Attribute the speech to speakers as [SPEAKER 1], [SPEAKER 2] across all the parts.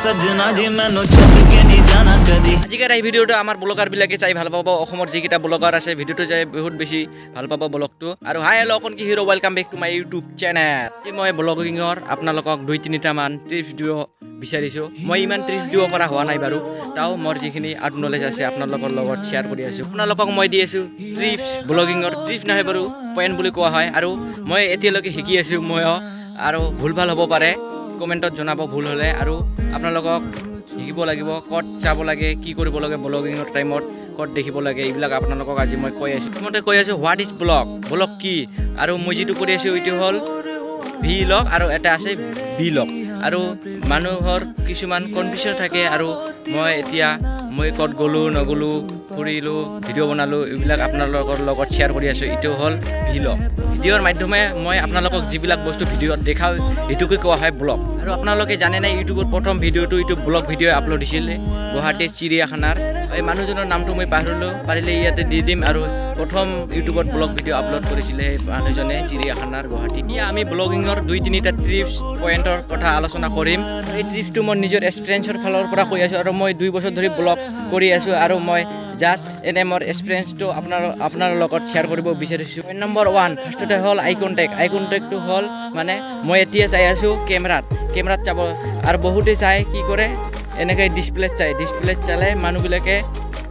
[SPEAKER 1] ਸੱਜਣਾ ਜੀ, ਮੈਨੂੰ ਛੱਡ ਕੇ ਨਹੀਂ ਜਾਣਾ ਕਦੀ।
[SPEAKER 2] আজিকাৰ এই ভিডিঅ'টো আমাৰ ব্লগাৰবিলাকে চাই ভাল পাব। অসমৰ যিকেইটা ব্লগাৰ আছে, ভিডিঅ'টো চাই বহুত বেছি ভাল পাব ব্লগটো। আৰু হাই হেল্ল' অকণ কি hero, welcome back to my YouTube channel. আজি মই ব্লগিঙৰ আপোনালোকক দুই তিনিটামান টিপছ দিব বিচাৰিছোঁ। মই ইমান টিপছ দিব পৰা হোৱা নাই বাৰু, তাও মোৰ যিখিনি আউট নলেজ আছে, আপোনালোকৰ লগত শ্বেয়াৰ কৰি আছোঁ। আপোনালোকক মই দি আছোঁ টিপছ, ব্লগিঙৰ টিপছ নহয় বাৰু, পইণ্ট বুলি কোৱা হয়। আৰু মই এতিয়ালৈকে শিকি আছোঁ ময়ো, আৰু ভুল ভাল হ'ব পাৰে, কমেণ্টত জনাব ভুল হ'লে। আৰু আপোনালোকক শিকিব লাগিব ক'ত যাব লাগে, কি কৰিব লাগে, ব্লগিঙৰ টাইমত ক'ত দেখিব লাগে, এইবিলাক আপোনালোকক আজি মই কৈ আছোঁ। প্ৰথমতে কৈ আছোঁ, what is vlog? Blog কি? আৰু মই যিটো কৰি আছোঁ, এইটো হ'ল ভি লগ আৰু এটা আছে বি লগ। আৰু মানুহৰ কিছুমান কনফিউশ্যন থাকে। আৰু মই এতিয়া মই ক'ত গ'লোঁ, নগ'লোঁ, ফুৰিলোঁ, ভিডিঅ' বনালোঁ, এইবিলাক আপোনালোকৰ লগত শ্বেয়াৰ কৰি আছোঁ। এইটো হ'ল ভি লগ। ভিডিঅ'ৰ মাধ্যমে মই আপোনালোকক যিবিলাক বস্তু ভিডিঅ'ত দেখাওঁ, সেইটোকে কোৱা হয় ব্লগ। আৰু আপোনালোকে জানেনে, ইউটিউবত প্ৰথম ভিডিঅ'টো এইটো ব্লগ ভিডিঅ' আপলোড দিছিলে গুৱাহাটীৰ চিৰিয়াখানাৰ। এই মানুহজনৰ নামটো মই পাহৰিলোঁ, পাৰিলে ইয়াতে দি দিম। আৰু প্ৰথম ইউটিউবত ব্লগ ভিডিঅ' আপলোড কৰিছিলে সেই মানুহজনে চিৰিয়াখানাৰ গুৱাহাটী। এতিয়া আমি ব্লগিঙৰ দুই তিনিটা টিপছ পইণ্টৰ কথা আলোচনা কৰিম। এই টিপছটো মই নিজৰ এক্সপিৰিয়েঞ্চৰ ফালৰ পৰা কৈ আছোঁ। আৰু মই 2 বছৰ ধৰি ব্লগ কৰি আছোঁ আৰু মই জাষ্ট এনে মোৰ এক্সপিৰিয়েঞ্চটো আপোনাৰ লগত শ্বেয়াৰ কৰিব বিচাৰিছোঁ। পইণ্ট নম্বৰ 1, ফাৰ্ষ্টতে হ'ল আই কণ্টেক্ট। আই কণ্টেক্টটো হ'ল মানে মই এতিয়া চাই আছোঁ কেমেৰাত, কেমেৰাত চাব। আৰু বহুতে চাই কি কৰে, এনেকৈ ডিছপ্লেত চায়। ডিছপ্লেত চালে মানুহবিলাকে,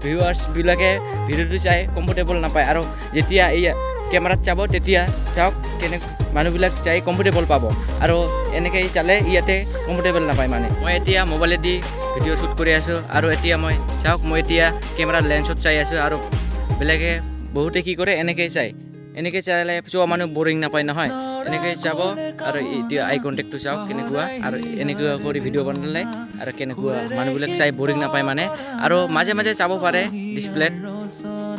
[SPEAKER 2] ভিউৱাৰ্ছবিলাকে ভিডিঅ'টো চাই কমফৰ্টেবল নাপায়। আৰু যেতিয়া এই কেমেৰাত চাব, তেতিয়া চাওক কেনে মানুহবিলাক চাই কমফৰ্টেবল পাব। আৰু এনেকৈ চালে ইয়াতে কমফৰ্টেবল নাপায়। মানে মই এতিয়া মোবাইলেদি ভিডিঅ' শ্বুট কৰি আছোঁ আৰু এতিয়া মই চাওক, মই এতিয়া কেমেৰাৰ লেন্সত চাই আছোঁ। আৰু বেলেগে বহুতে কি কৰে, এনেকৈ চায়। এনেকৈ চালে চোৱা মানুহ বৰিং নাপায় নহয়। এনেকৈ চাব আৰু এতিয়া আই কণ্টেক্টটো চাওক কেনেকুৱা। আৰু এনেকুৱা কৰি ভিডিঅ' বনালে আৰু কেনেকুৱা মানুহবিলাক চাই বৰিং নাপায় মানে। আৰু মাজে মাজে চাব পাৰে ডিছপ্লেত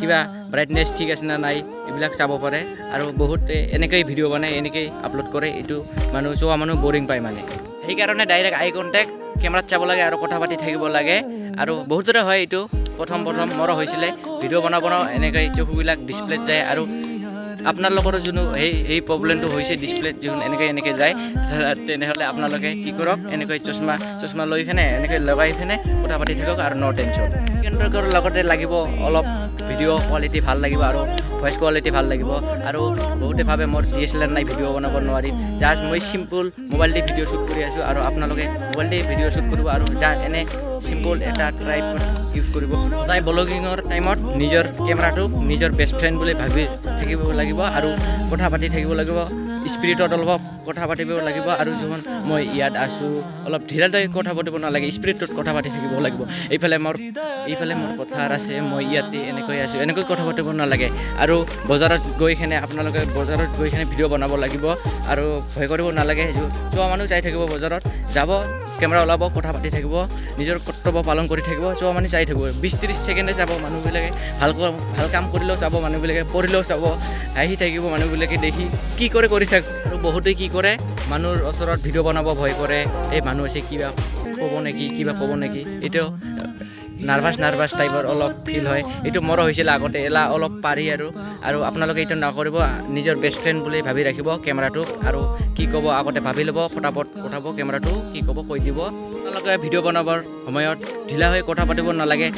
[SPEAKER 2] কিবা ব্ৰাইটনেছ ঠিক আছে নে নাই, এইবিলাক চাব পাৰে। আৰু বহুতে এনেকেই ভিডিঅ' বনায়, এনেকেই আপলোড কৰে। এইটো মানুহ চোৱা মানুহ বৰিং পায় মানে। সেইকাৰণে ডাইৰেক্ট আই কণ্টেক্ট কেমেৰাত চাব লাগে আৰু কথা পাতি থাকিব লাগে। আৰু বহুতৰে হয় এইটো, প্ৰথম প্ৰথম মোৰো হৈছিলে। ভিডিঅ' বনাব বনাওঁ এনেকৈ চকুবিলাক ডিছপ্লেত যায়। আৰু আপোনালোকৰো যোনো সেই প্ৰব্লেমটো হৈছে, ডিছপ্লেত যোন এনেকৈ এনেকৈ যায়, তেনেহ'লে আপোনালোকে কি কৰক, এনেকৈ চশমা লৈ কেনে এনেকৈ লগাই কেনে কথা পাতি থাকক আৰু ন' টেনশ্যন। কণ্টেক্টৰ লগতে লাগিব অলপ ভিডিঅ' কোৱালিটি ভাল লাগিব আৰু ভইচ কোৱালিটি ভাল লাগিব। আৰু বহুতে ভাবে মোৰ ডিএছএলআৰ নাই, ভিডিঅ' বনাব নোৱাৰিম। জাষ্ট মই চিম্পুল মোবাইল দি ভিডিঅ' শ্বুট কৰি আছোঁ। আৰু আপোনালোকে মোবাইল দি ভিডিঅ' শ্বুট কৰিব আৰু যা এনে চিম্পুল এটা ট্ৰাইপড ইউজ কৰিব। সদায় ব্লগিঙৰ টাইমত নিজৰ কেমেৰাটোক নিজৰ বেষ্ট ফ্ৰেণ্ড বুলি ভাবি থাকিব লাগিব আৰু কথা পাতি থাকিব লাগিব। স্পীডত অলপ কথা পাতিব লাগিব। আৰু যোন মই ইয়াত আছোঁ, অলপ ধীৰে কথা পাতিব নালাগে, স্পীডত কথা পাতি থাকিব লাগিব। এইফালে মোৰ পথাৰ আছে, মই ইয়াতে এনেকৈ আছোঁ, এনেকৈ কথা পাতিব নালাগে। আৰু বজাৰত গৈ কেনে, আপোনালোকে বজাৰত গৈ কেনে ভিডিঅ' বনাব লাগিব আৰু ভয় কৰিব নালাগে। চোৱা মানুহ চাই থাকিব। বজাৰত যাব, কেমেৰা ওলাব, কথা পাতি থাকিব, নিজৰ কৰ্তব্য পালন কৰি থাকিব, চোৱা মানুহ চাই থাকিব। 20-30 ছেকেণ্ডে চাব মানুহবিলাকে। ভাল কাম কৰিলেও চাব মানুহবিলাকে, পঢ়িলেও চাব, হাঁহি থাকিব মানুহবিলাকে দেখি। কি কৰে কৰি থাক। আৰু বহুতে কি কৰে, মানুহৰ ওচৰত ভিডিঅ' বনাব ভয় কৰে। এই মানুহ আছে, কিবা ক'ব নেকি, কিবা ক'ব নেকি, এইটো নাৰ্ভাছ নাৰ্ভাছ টাইপৰ অলপ ফিল হয়। এইটো মোৰো হৈছিল আগতে, এলা অলপ পাৰি। আৰু আপোনালোকে এইটো নকৰিব। নিজৰ বেষ্ট ফ্ৰেণ্ড বুলি ভাবি ৰাখিব কেমেৰাটোক আৰু কি ক'ব আগতে ভাবি ল'ব, ফটাফট উঠাব কেমেৰাটো, কি ক'ব কৈ দিব। আপোনালোকে ভিডিঅ' বনাবৰ সময়ত ঢিলা হৈ কথা পাতিব নালাগে।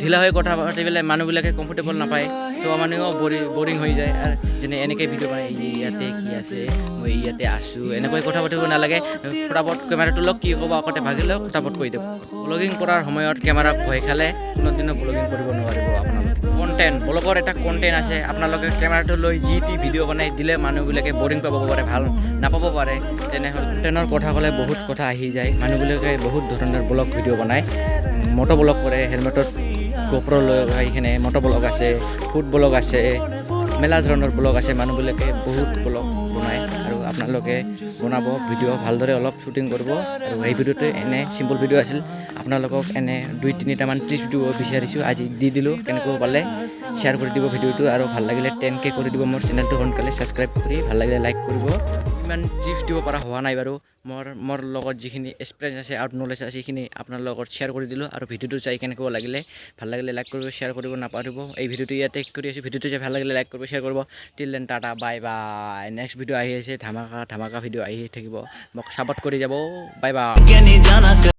[SPEAKER 2] ঢিলা হৈ কথা পাতিবলৈ মানুহবিলাকে কমফৰ্টেবল নাপায়, চোৱা মানুহেও বৰিং হৈ যায়। আৰু যেনে এনেকৈ ভিডিঅ' বনাই, এই ইয়াতে কি আছে, মই ইয়াতে আছোঁ, এনেকৈ কথা পাতিব নালাগে। ফটাফট কেমেৰাটো লওক, কি ক'ব আগতে ভাবি লওক, ফটাফট কৈ দিয়ক। ব্লগিং কৰাৰ সময়ত কেমেৰাক ভয় খালে কোনোদিনো ব্লগিং কৰিব নোৱাৰিব আপোনালোকে। কণ্টেণ্ট, ব্লগৰ এটা কণ্টেণ্ট আছে। আপোনালোকে কেমেৰাটো লৈ যি টি ভিডিঅ' বনাই দিলে মানুহবিলাকে বৰিং পাব পাৰে, ভাল নাপাব পাৰে। তেনেহ'লে কণ্টেণ্টৰ কথা ক'লে বহুত কথা আহি যায়। মানুহবিলাকে বহুত ধৰণৰ ব্লগ ভিডিঅ' বনায়। মটো ব্লগ কৰে, হেলমেটত গোপ্ৰ লগাই কিনে মটো ব্লগ আছে, ফুড ব্লগ আছে, মেলা ধৰণৰ ব্লগ আছে। মানুহবিলাকে বহুত ব্লগ বনায়। আৰু আপোনালোকে বনাব ভিডিঅ', ভালদৰে অলপ শ্বুটিং কৰিব। আৰু এই ভিডিঅ'টো এনে চিম্পল ভিডিঅ' আছিল। আপোনালোকক এনে দুই তিনিটামান টিপছ দিব বিচাৰিছোঁ, আজি দি দিলোঁ। কেনেকুৱা পালে শ্বেয়াৰ কৰি দিব ভিডিঅ'টো আৰু ভাল লাগিলে 10K কৰি দিব মোৰ চেনেলটো সোনকালে ছাবস্ক্ৰাইব কৰি, ভাল লাগিলে লাইক কৰিব। ইমান টিপছ দিব পৰা হোৱা নাই বাৰু, মোৰ লগত যিখিনি এক্সপিৰিয়েঞ্চ আছে আৰু নলেজ আছে, সেইখিনি আপোনাৰ লগত শ্বেয়াৰ কৰি দিলোঁ। আৰু ভিডিঅ'টো চাই কেনেকুৱা লাগিলে, ভাল লাগিলে লাইক কৰিব, শ্বেয়াৰ কৰিব নাপাহৰিব। এই ভিডিঅ'টো ইয়াতে কৰি আছোঁ। ভিডিঅ'টো চাই ভাল লাগিলে লাইক কৰিব, শ্বেয়াৰ কৰিব। Till then, tata, bye bye. Next video আহি আছে, ধামাকা ধামাকা ভিডিঅ' আহি থাকিব। মোক ছাপৰ্ট কৰি যাব। Bye bye.
[SPEAKER 1] ਕੇ ਨਹੀਂ ਜਾਣਾ।